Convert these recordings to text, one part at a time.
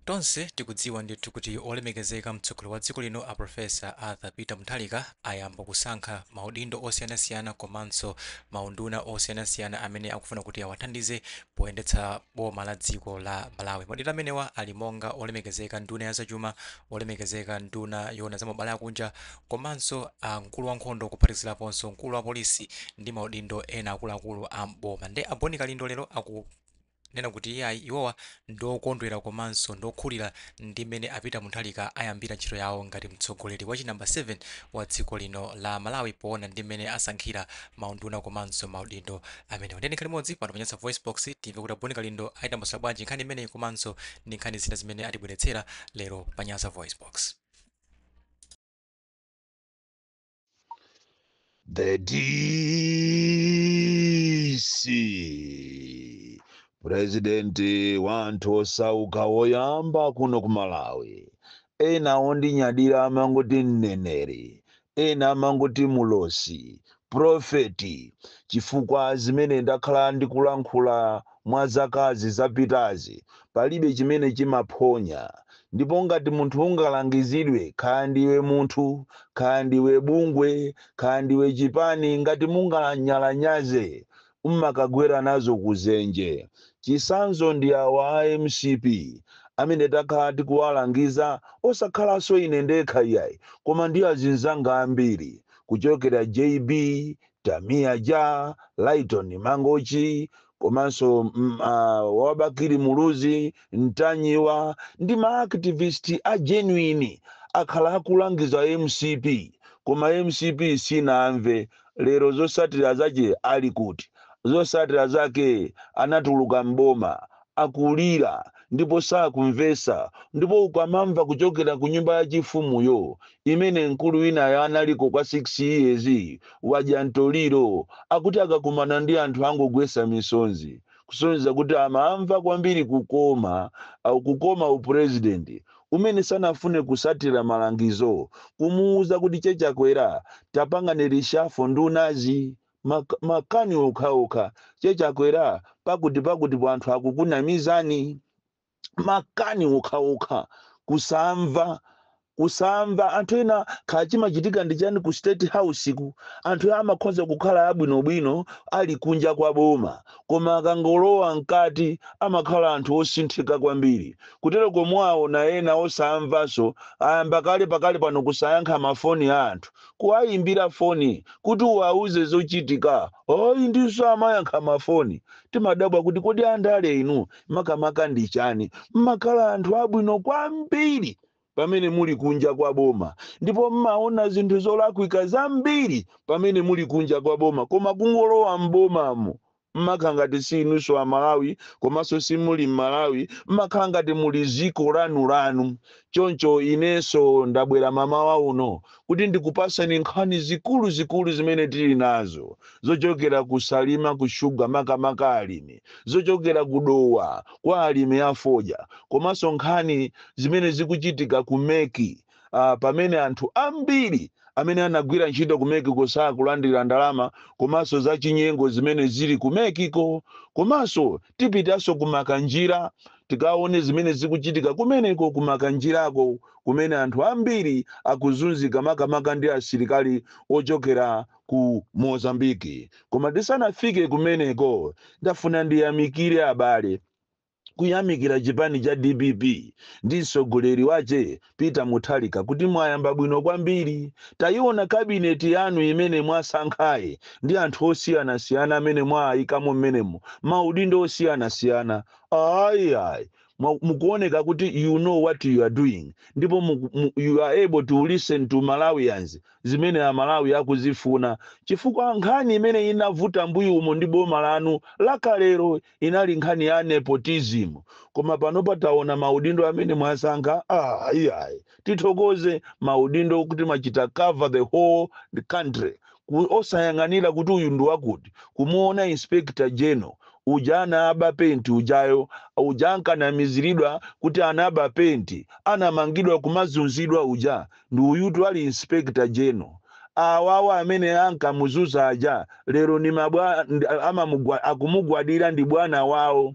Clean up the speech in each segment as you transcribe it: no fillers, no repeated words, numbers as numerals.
Tonse tikudziwa ndithu kuti olemekezeka mtsogoleri wa dziko lino a Professor Arthur Peter Mutharika ayamba kusankha maudindo osiyanasiyana komanso maunduna osiyanasiyana amene akufuna kuti awathandize poyendetsa boma la dziko la Malawi. Maudindo amenewa ali monga olemekezeka nduna ya zachuma, olemekezeka nduna yoona za maubale akunja komanso a mkulu wa nkhondo kuphatikiziraponso mkulu wa polisi ndi maudindo ena akuluakulu a m'boma. Nde a Bon Kalindo lero aku nena kuti iyayi, iwowa ndiokondwera komanso ndiokhutira ndi mmene a Peter Mutharika ayambira ntchito yawo ngati mtsogoleri wachi number 7 wa dziko lino la Malawi poona ndi mmene asankhira maunduna komanso maudindo amenewa. Ndiye tikhale limodzi pano pa Nyasa VoiceBox timve kuti a Bon Kalindo ayitambasula bwanji nkhani imeneyi komanso ndi nkhani zina zimene atibweretsera lero pa Nyasa VoiceBox. The DC President wa anthu osauka woyamba kuno ku Malawi. Ena ondinyadira amangoti mneneri, ena amangoti mulosi, profeti, chifukwa zimene ndakhala ndikulankhula mwa zakazi zapitazi palibe chimene chimaphonya. Ndipo ngati munthu ungalangizidwe, kaya ndiwe munthu, kaya ndiwe bungwe, kaya ndiwe chipani, ngati munganyalanyaze, mmakagwera nazo kuzenje. Chisanzo ndi awa a mcp amene takhala tikuwalangiza, osakhalanso ine ndekha iyayi, koma ndi azinzanga ambiri, kuchokera JB, Tamia Ja, Lyton Mangochi, komanso wa Bakili Muluzi, Ntanyiwa ndi ma activist a genuine akhala akulangiza mcp, koma mcp sinamve. Lero zosatira zache ali kuti? Zosatira zake anatuluka mboma, akulira ndipo sakumvesa. Ndipo ukamamva kuchokera ku nyumba ya chifumuyo imene mkulu winayo analiko kwa 6 years, wadya mtoliro, akuti akakumana ndi anthu angogwesa misonzi, kusonyeza kuti amamva kwambiri kukoma au kukoma upresident umene sanafune kusatira malangizo, kumuuza kuti, "Che Chakwera, tapangani reshuffle ndunazi." Makani okhaokha. "Che Chakwera, pakuti pakuti anthu akukunamizani." Makani okhaokha, kusamva, kusamva. Anthu ena khala chimachitika ndi chani ku State House ku? Anthu amakhoza kukhala abwinobwino ali kunja kwa boma, koma akangolowa mkati amakhala anthu osinthika kwambiri. Kutero komwawo na ena osamvanso ayamba kale pakale pano kusayankha mafoni a anthu, kuwayimbira foni kuti uwauze zochitika, ayi, ndiso amayankha mafoni. Timadabwa kuti kodi andale inu makamaka ndi chani? Mmakhala anthu abwino kwambiri pamene muli kunja kwa boma, ndipo mmaona zinthu zolakwika zambiri pamene muli kunja kwa boma, koma kungolowa mbomamo mmakhala ngati si inunso Amalawi, komanso simuli Mmalawi, mmakhala ngati muli ziko lanu lanu. Choncho inenso ndabwera mamawa uno kuti ndikupasani nkhani zikulu zikulu zimene tili nazo zochokera ku Salima, ku shuga, makamaka alimi, zochokera ku Dowa kwa alimi a fodya, komanso nkhani zimene zikuchitika ku MEC, pamene anthu ambiri amene anagwira ntchito ku MEC sakulandira ndalama, komanso zachinyengo zimene zili ku MEC ko. Komanso tipitanso ku Makanjira, tikaone zimene zikuchitika kumeneko ku Makanjirako, kumene anthu ambiri akuzunzika makamaka ndi asilikali ochokera ku Mozambiki. Koma tisanafike kumeneko, ndafuna ndiyamikire abale, kuyamikira chipani cha DPP ndi mtsogoleri wache Peter Mutharika kuti mwayamba bwino kwambiri. Tayiona kabineti yanu imene mwasankhayi ndi anthu osiyanasiyana amene mwayikamo mmenemo maudindo osiyanasiyana. Ayi, ayi, mukuoneka kuti you know what you are doing, ndipo you are able to listen to Malawians, zimene Amalawi akuzifuna, chifukwa nkhani imene inavuta mbuyo umo ndi boma lanu lakalero inali nkhani ya nepotism. Koma pano pataona maudindo amene mwasankha, ah, iyayi, tithokoze maudindo kuti machita cover the whole the country, osayang'anira kuti uyu ndi wakuti. Kumuona Inspector General uja anaba penti ujayo, uja ankanamiziridwa kuti anaba penti, anamangidwa, kumazunzidwa uja, ndi uyutu ali Inspector General. Awawa amene ankamuzuza aja lero ni akumugwadira, ndi bwana wawo.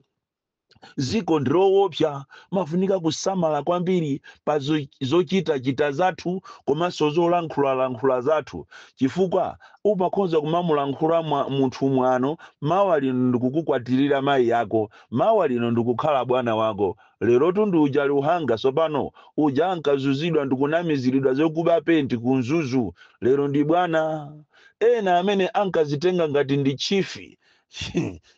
Ziko ndiloopsa, mafunika kusamala kwambiri pa zochitachita zathu komanso zolankhulalankhula zathu, chifukwa umakhoza kumamulankhula munthu mwano, mawa lino ndikukukwatirira mayi yako, mawa lino ndikukhala bwana wako. Lero tundu uja Luhanga sopano uja ankazuzidwa ndikunamiziridwa zokuba penti ku Mzuzu, lero ndi bwana. Ena amene ankazitenga ngati ndi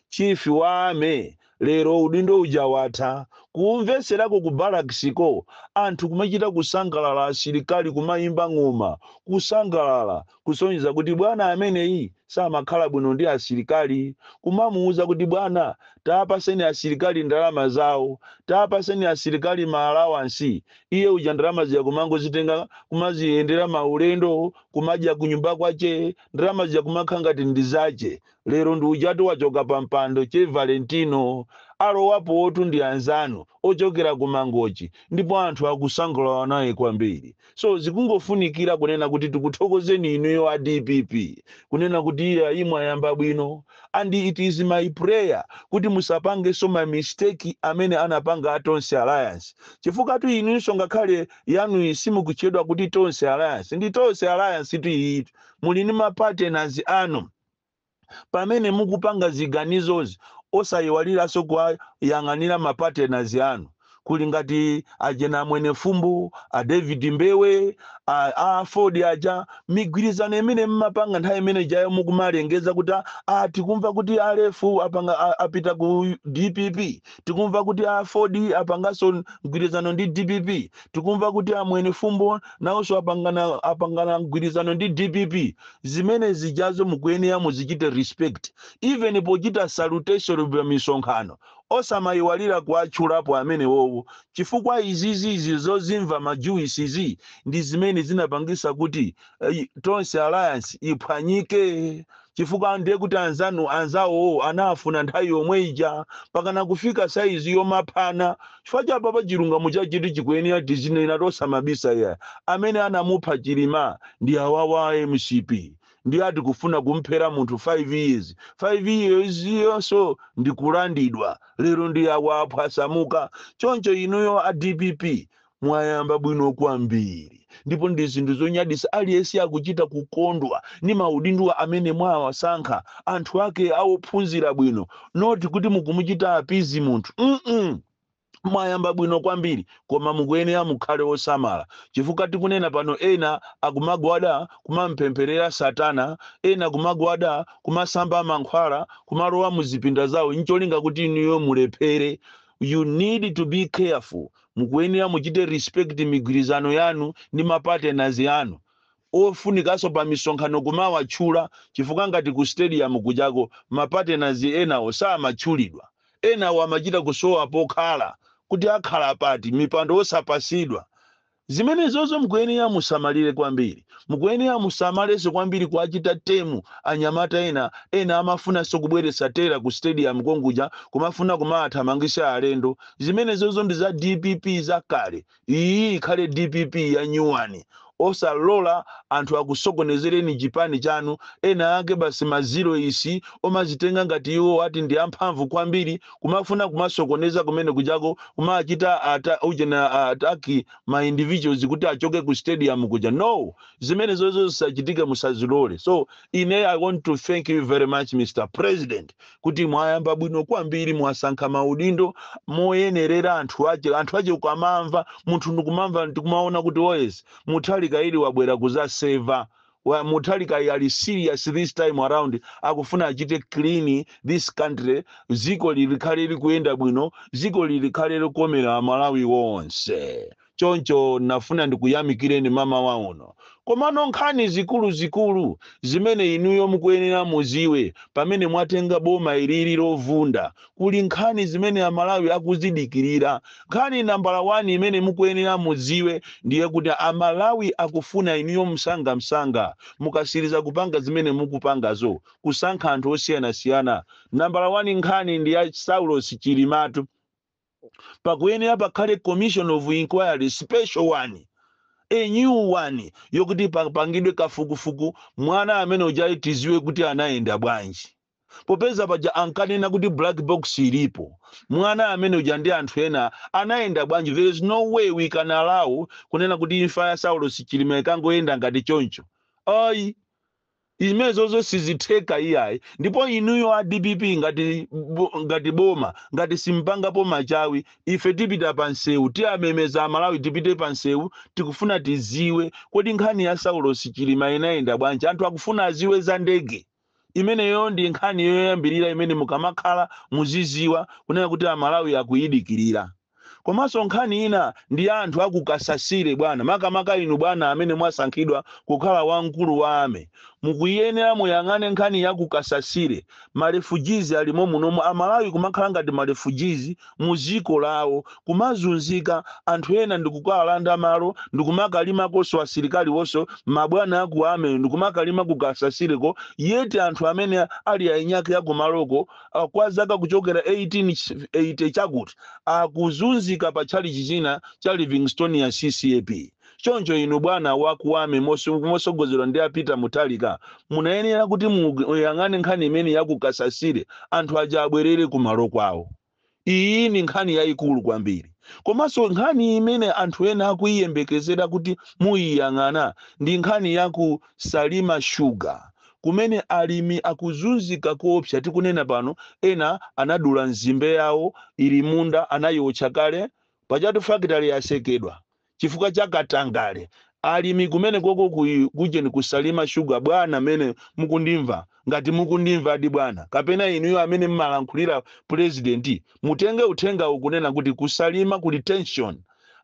chief wa army, lero udindo uja watha. Kumveserako ku barracksiko, anthu kumachita kusangalala, asilikali kumayimba ng'oma kusangalala, kusonyeza kuti bwana ameneyi samakhala bwino ndi asilikali. Kumamuwuza kuti, "Bwana, taapaseni asilikali ndalama zawo, taapaseni asilikali ma allowance." Iye uja ndalama zija kumangozitenga, kumaziyendera maulendo, kumadya kunyumba kwache, ndalama zija kumakhala ngati ndi zache. Lero ndi ujatu wachoka pa mpando, che Valentino. Alowapo otu ndi anzanu ochokera ku Mangochi, ndipo anthu akusangalala naye kwambiri. So zikungofunikira kunena kuti tikuthokozeni inuyo a DPP, kunena kuti iye imwe ayamba bwino. And it is my prayer kuti musapangenso ma mistake amene anapanga a Tonse Alliance, chifukwa tu inunso ngakhale yanu simukuchedwa kuti Tonse Alliance, ndi Tonse Alliance tu iyitu. Muli ndi ma partners anu. Pamene mukupanga ziganizozi, osayiwaliranso kuwayang'anira ma partners anu. Kuli ngati ajena Mwenefumbo, a David Mbewe, a Ford aja, migwirizano imene mmapanga nthawi imene jayo, mukumalengeza kuti a tikumva kuti alefu apanga apita ku DPP, tikumva kuti a Ford apanganso mgwirizano ndi DPP, tikumva kuti a Mwenefumbo nawonso apangana mgwirizano ndi DPP. Zimene zijazo mukuyenera muzichite respect. Even pochita salutation pa misonkhano, osamayiwalira kuatchulapo amene wowo, chifukwa izizizi zozimva majuwisizi ndi zimene zinapangisa kuti Tonse Alliance iphwanyike, chifukwa ndiye kuti anzanu anzawowo anafuna nthawi yomwe ija pakana kufika saizi yomaphana. Chifukwa chapa chilungamo chachiti chikuyenera tizinena, tosamabisa iya. Amene anamupha Chilima ndi awawa a MCP. Ndi ati kufuna kumphera munthu 5 years, 5 years yonso ndikulandidwa. Lero ndi awa aphwasamuka. Choncho inuyo a DPP mwayamba bwino kwambiri, ndipo ndi zinthu zonyadisa. Aliyense akuchita kukondwa ndi maudindo amene mwawasankha, anthu ake awophunzira bwino, not kuti mukumuchita appease munthu. Mwayamba bwino kwambiri, koma mukuyenera mukhale osamala, chifukwa tikunena pano ena akumagwada kumampempherera satana, ena kumagwada kumasamba mankhwala, kumalowa muzipinda zawo ncholinga kuti inuyo mulephere. You need to be careful. Mukuyenera muchite respect migwirizano yanu ndi mapartners anu. Ofunikanso pa misonkhano kumawatchula, chifukwa ngati ku stadium kujako mapartners enawo samatchulidwa, enawo amachita kusowa pokhala kuti akhala pati, mipando osapasidwa. Zimene zozo mukuyenera musamalire kwambiri. Mukuyenera musamalenso kwambiri kuachita tame anyamata ena. Ena amafunanso kubweretsa terror ku stadium konkuja, kumafuna kumathamangisa alendo. Zimene zozo ndi za DPP zakale. Iyi ikhale DPP ya nyuwani. Osalola anthu akusokonezereni chipani chanu. Ena ake basi maziro isi omazitenga ngati iwo ati ndi amphamvu kwambiri, kumafuna kumasokoneza kumene kujako, kumachita ujena attack ma individuals kuti achoke ku stadium kuja. No, zimene zozo zisachitike, musazilole. So ine I want to thank you very much, Mr President, kuti mwayamba bwino kwambiri. Mwasankha maudindo moyenerera anthu ache. Anthu ache ukamamva munthu ndikumamva, ndikumaona kuti oyes, Mutharika ili wabwera kuzaseva wa Mutharika ali serious this time around, akufuna achite clean this country, ziko lilikhale likuyenda bwino, ziko lilikhale likomera Amalawi wonse. Choncho nafuna ndikuyamikireni mama wauno. Komano nkhani zikuluzikulu zimene inuyo mukuyenera muziwe pamene mwatenga boma ilili lovunda, kuli nkhani zimene Amalawi akuzidikirira. Nkhani nambala 1 imene mukuyenera muziwe ndiye kuti Amalawi akufuna inuyo msangamsanga, mukasiriza kupanga zimene mukupangazo, kusankha anthu osiyanasiyana, nambala 1 nkhani ndi ya Saulos Chilimatu. Pakuyenera pakhale commission of inquiry, special one, a new one, yokuti papangidwe kafukufuku mwana amene uja, tiziwe kuti anayenda bwanji. Popeza paja ankanena kuti black box ilipo, mwana amene uja ndi anthu ena anayenda bwanji? There is no way we can allow kunena kuti imfa ya Saulos Chilima ikangoyenda ngati choncho. Ayi, imenezozo sizitheka iyayi. Ndipo inuyo a DPP, ngati boma, ngati simpangapo machawi, ife tipita pa nsewu, tiyamemeza Amalawi tipite pa nsewu. Tikufuna tiziwe, kodi nkhani ya Saulos Chilima inayenda bwanji? Anthu akufuna aziwe za ndege imeneyo. Ndi nkhani yoyambirira imene mukamakhala muziziwa kunena kuti Amalawi akuyidikirira. Komanso nkhani ina ndi anthu akukasasire, bwana, makamaka inu bwana amene mwasankhidwa kukhala wamkulu wa army, mukuyenera muyang'ane nkhani ya kukasasire. Ma refugees alimo munomu. Amalawi kumakhala ngati ma refugees mu ziko lawo, kumazunzika. Anthu ena ndikukalanda malo, ndikumakalimakonso asilikali wonso, mabwana aku army, ndikumakalima kukasasireko, yet anthu amene ali ainyake akumaloko kwa zaka kuchokera 1880 chakuti akuzunzika pa tchalichi china cha Livingstonia CCAP. Choncho inu bwana waku army, mosogozedwa ndi a Peter Mutharika, munayenera kuti muyang'ane nkhani imene yakukasasire, anthu aja abwerere kumalo kwawo. Iyi ni nkhani yayikulu kwambiri. Komanso nkhani imene anthu ena akuyiyembekezera kuti muyiyang'ana ndi nkhani yaku Salima Sugar, kumene alimi akuzunzika koopsa. Tikunena pano, ena anadula nzimbe yawo ili munda, anayotcha kale. Pachatu factory yasekedwa chifukwa cha katangale. Alimi kumene koko kujeni kusalima Shuga, bwana amene mukundimva, ngati mukundimva adi bwana, kapena inuyo amene mmalankhulira president, mutenge uthenga ukunena kuti kusalima kuli tension.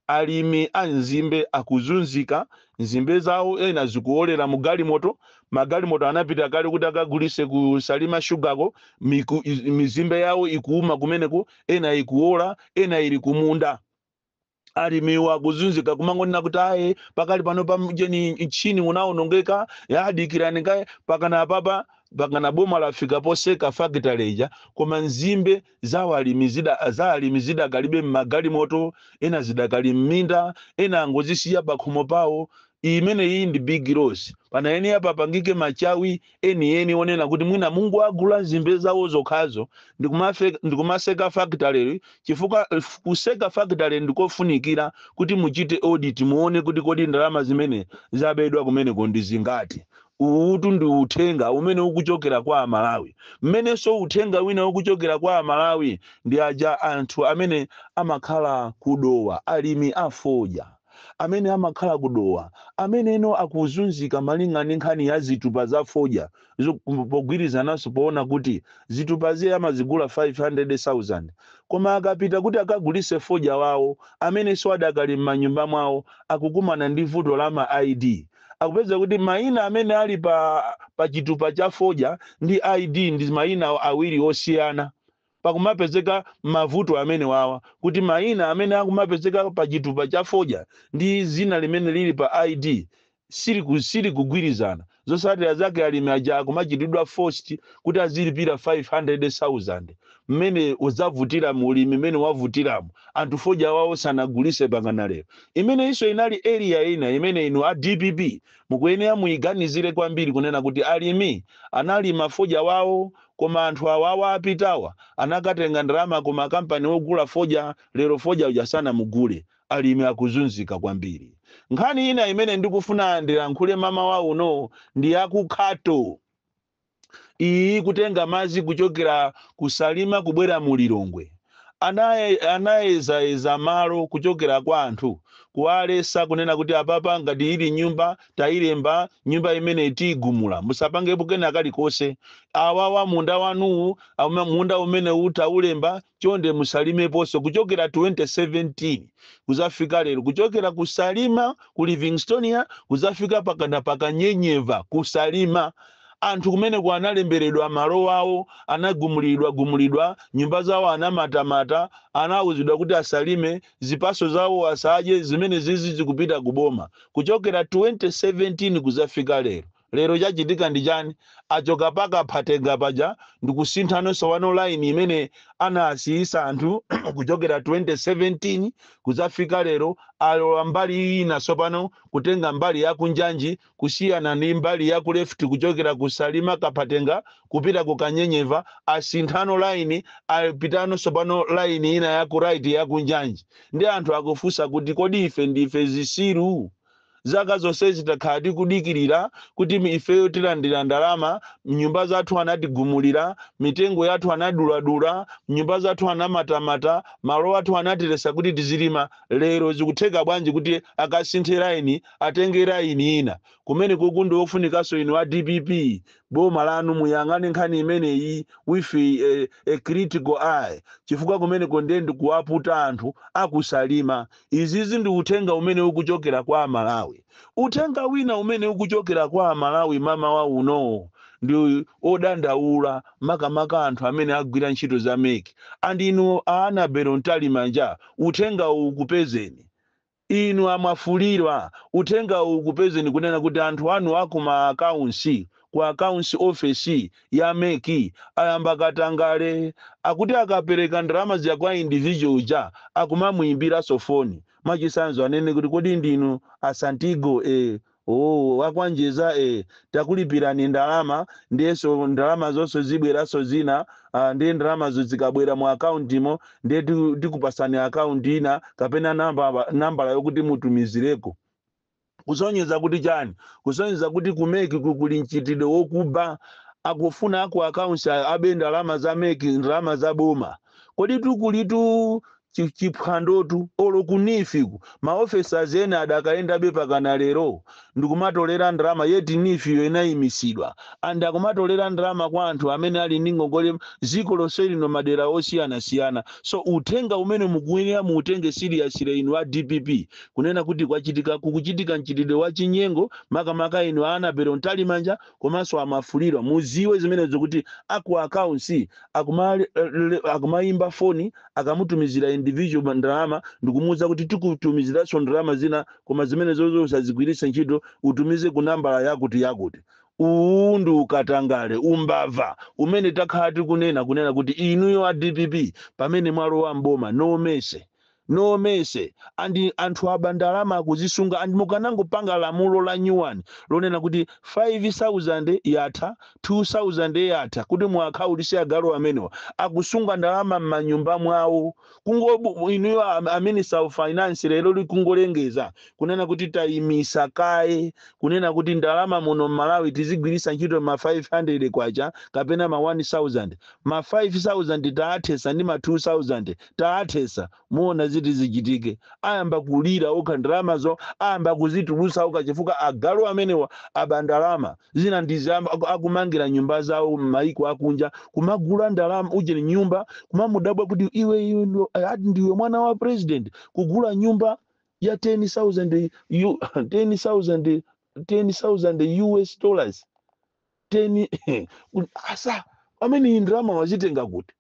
Alimi a nzimbe akuzunzika, nzimbe zawo ena zikuolera mu galimoto. Magalimoto anapita kale kuti akagulise kusalima shugako. Mizimbe yawo ikuuma kumeneko, ena ikuola, ena ili kumunda. Alimiwa akuzunzika, kumangonena kuti aye, pakali pano pamjeni nchini unawonongeka, yadikirani kaye. Pakana apapa, pakana boma lafika poseka factory ija, koma nzimbe za alimi zidakalibe mmagalimoto, ena zidakali mminda, ena angozisiya pakhomo pawo. Imene iyi ndi big loss. Panayenera papangike machawi enieni onena kuti mwina Mungu agula nzimbe zawo zokhazo ndikumaseka factory, chifukwa kuseka factory ndikofunikira kuti muchite audit, muone kuti kodi ndalama zimene zabedwa kumeneko ndi zingati. Uwutu ndi uthenga umene ukuchokera kwa Amalawi. Mmenenso uthenga wina ukuchokera kwa Amalawi ndi aja anthu amene amakhala kudowa, alimi afodya amene amakhala kudowa, amene eno akuzunzika malinga ndi nkhani ya zitupa za fodya, pogwirizananso poona kuti zitupa ziye amazigula 500,000, koma akapita kuti akagulise fodya wawo, amene so adakali m'manyumba mwawo, akukumana ndi vuto la ma ID. Akupeza kuti mayina amene ali pa chitupa cha fodya ndi ID ndi mayina awiri osiyana. Pakumapezeka mavuto amene wawa, kuti mayina amene akumapezeka pa chitupa cha fodya ndi zina limene lili pa ID sili kugwirizana. Zotsatira zake, alimi aja akumachitidwa forced kuti azilipira 500,000. Mmene udzavutira mulimi, mmene wavutiramo anthu, fodya wawo sanagulise pakana lero. Imene iso inali area ina imene inu a DPP mukuyenera muyiganizire kwambiri, kunena kuti alimi analima fodya wawo, koma anthu awawa apitawa anakatenga ndalama ku makampani ogula fodya. Lero fodya uja sanamugule, alimi akuzunzika kwambiri. Nkhani ina imene ndikufuna ndilankhule mama uno ndi yakukhato iyi, kutenga madzi kuchokera kusalima kubwera mu Lilongwe. Anayezayeza malo kuchokera kwa anthu, kuwalesa kunena kuti apapa ngati ili nyumba tayilemba, nyumba imene tiyigumula, musapangepo kena kalikonse. Awawa munda wanuwu, munda umene utaulemba, chonde musalimeponso. Kuchokera 2017 kuzafika lero, kuchokera kusalima ku Livingstonia kuzafika pakana pakanyenyeva kusalima, anthu kumeneko analemberedwa malo awo, anagumulidwa gumulidwa nyumba zawo, anamatamata, anawuzidwa kuti asalime, zipaso zawo asadye, zimene zizi zikupita kuboma. Kuchokera 2017 kuzafika lero, Lero chachitika ndi chani? Achoka paka Phatenga paja ndikusinthanonso wano line imene anasiyisa anthu kuchokera 2017 kudzafika lero. Alowa mbali ina tsopano, kutenga mbali ya kunjanji kusiyana ndi mbali ya ku left, kuchokera ku Salima Kaphatenga kupita ku Kanyenyeva. Asinthano line, apitano tsopano line ina ya ku right ya kunjanji. Ndi anthu akufunsa kuti, kodi ife ndife zisiru? Zaka zonse zitakhala tikudikirira kuti ifeyo tilandira ndalama, nyumba zathu anatigumulira, mitengo yathu anaduladula, nyumba zathu anamatamata, malo athu anatilesa kuti tizilima. Lero zikutheka bwanji kuti akasinthe line, atenge line ina? Kumene kuku ndi ofunikanso inu a DPP, boma lanu muyang'ane nkhani imeneyi with a critical eye, chifukwa kumeneko ndiye ndikuwaputa anthu akusalima. Izizi ndi uthenga umene ukuchokera kwa Amalawi. Uthenga wina umene ukuchokera kwa Amalawi mama wa uno ndi odandaula, makamaka anthu amene agwira ntchito za MEC. And inu a Annabel Mtalimanja, uthenga uwu ukupezeni. Inu amwafulirwa, uthenga uwu ukupezeni, kunena kuti anthu anu akuma accounts, ku accounts office ya MEC, ayamba katangale. Akuti akapereka ndalama zija kwa individual uja, akumamuyimbiranso foni. Mwachisanzo, anene kuti, "Kodi ndinu asantigo oh, wakwanjeza? Takulipirani ndalama, ndiyenso ndalama zonse zibweranso zina. Ndiye ndalamazo zikabwera mu akaunti-mo, ndiye tikupasani akaunti ina kapena nambala yokuti mutumizireko." Kusonyeza kuti chani? Kusonyeza kuti ku MEC kuli mchitidwe wokuba. Akufuna aku accounts abe ndalama za MEC, ndalama za boma. Kodi tukulitu chiphwandotu olo ku NEEF-ku ma officers ena adakayendabe pakana lero ndikumatolera ndalama, yet NEEF-yo inayimisidwa, and akumatolera ndalama kwa anthu amene ali ndi ngongole dziko lonse lino, madera osiyanasiyana. So uthenga umene mukuyenera muutenge seriously inu a DPP, kunena kuti kwachitika, kukuchitika mchitidwe wa chinyengo, makamaka inu a Annabel Mtalimanja komanso amafulirwa, muziwe zimenezo kuti aku accounts akumayimba foni akamutumizira individual ndalama ndikumuwuza kuti tikutumiziranso ndalama zina, koma zimene zozo usazigwiritse ntchito, utumize ku nambala yakuti yakuti. Uwu ndi ukatangale, umbava umene takhala tikunena, kunena kuti inuyo a DPP pamene mwalowa mboma, no mercy, no mercy. And anthu aba ndalama akuzisunga, and mukanangopanga lamulo la nyuwani lonena kuti 5000 yatha, 2000 yatha, kuti muakhaulise agalu amenewa akusunga ndalama m'manyumba mwawo. Kungo inuyo a Minister of Finance lero likungolengeza kunena kuti tayimisa kaye kunena kuti ndalama muno m'Malawi tizigwiritsa ntchito ma 500 kwacha kapena ma 1000, ma 5000 taathesa ndi ma 2000 taathesa, muona ziti zichitike. Ayamba kulira okha, ndalamazo ayamba kuzitulusa okha, chifukwa agalu amenewa aba ndalama zina ndizamba akumangira nyumba zawo m'maiko akunja, kumagula ndalama ujeni nyumba, kumamudabwa kuti iwe, iwe ati ndiwe mwana wa president, kugula nyumba ya 10,000 10,000 10,000 US dollars, 10 asa amene ndalama wazitenga kuti?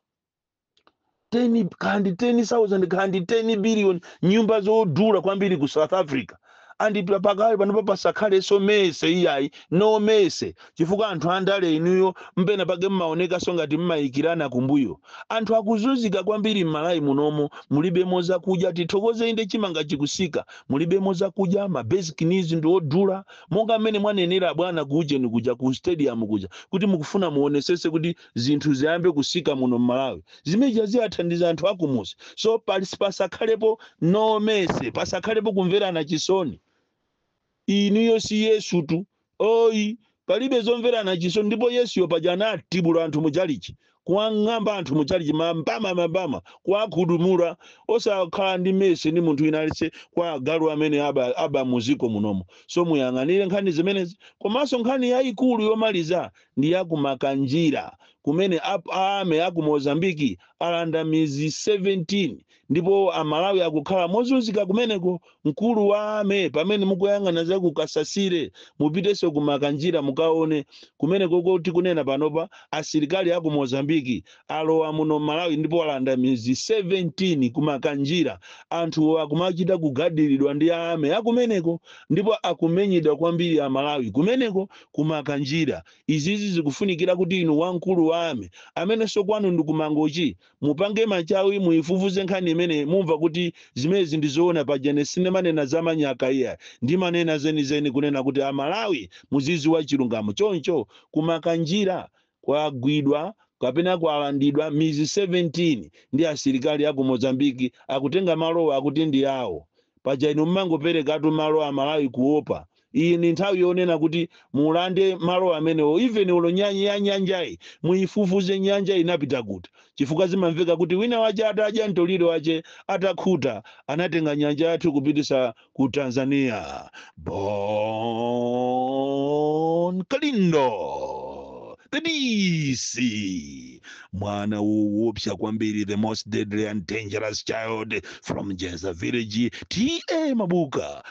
10 kandi 10,000 kandi 10 billion, nyumba zodula kwambiri ku South Africa. And pakale panopa pasakhalenso mercy, iyayi, no mercy, chifukwa anthu andale inuyo mpena pake mmaonekanso ngati mmayikirana kumbuyo. Anthu akuzunzika kwambiri m'Malawi munomo, mulibemo zakudya. Tithokoze inde chimanga chikusika, mulibemo zakudya, ma basic needs ndi odula. Monga mmene mwanenera bwana kuujeni kuja, ku stadium kuja, kuti mukufuna muonesese kuti zinthu ziyambe kusika muno m'Malawi, zimenezi ziyathandiza anthu akumuzi. So pasakhalepo no mercy, pasakhalepo kumverana chisoni. Inuyo si Yesu tu oyi, palibe zomverana chisoni. Ndipo Yesuyo paja anatibula anthu muchalichi, kuwang'amba anthu muchalichi, mambama mambama, kuwakhudumula, osakhala ndi mercy ndi munthu wina aliyense kwa agalu amene aba muziko munomo. So muyang'anire nkhani zimenezi. Komanso nkhani yayikulu yomaliza ndi yakumakanjira, kumene ame aku Mozambiki alanda mizi 17. Ndipo Amalawi akukhala mozunzika kumeneko. Mkulu wa army, pamene mukuyang'ana za kukasasire, mupitenso kumakanjira, mukaone kumeneko kuti kunena panopa asilikali aku Mozambiki alowa muno Malawi ndipo alanda mizi 17 kumakanjira. Anthu akumachita kugadiridwa ndi army akumeneko, ndipo akumenyedwa kwambiri Amalawi kumeneko kumakanjira. Izizi zikufunikira kuti inu wamkulu wa army, amenenso kwanu ndi kumangochi, mupange machawi, muifufuze nkhani imene, mumva kuti zimenezi ndizoona. Pajene sindimanena zamanyaka iya, ndimanena zenizeni, kunena kuti Amalawi muziziwa chilungamo. Choncho kumakanjira kwagwidwa kapena kwalandidwa mizi 17 ndi asilikali aku Mozambiki. Akutenga malowa, akuti ndi awo. Paja inu mmangoperekatu malo Amalawi kuopa. Iyi ni nthawi yonena kuti mulande malo amenewo. Even ulo ya nyanjayi muyifufuze, nyanja inapita kuti? Chifukwa zimamveka kuti wina wache atadya mtoliro wache, atakhuta, anatenga nyanja yathu kupitisa ku Tanzania. Bon Kalindo, the DC, mwana woopsa kwambiri, the most deadly and dangerous child from Jeza village, T/A Mabuka,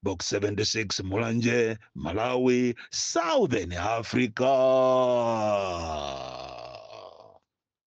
Box 76, Mulanje, Malawi, Southern Africa.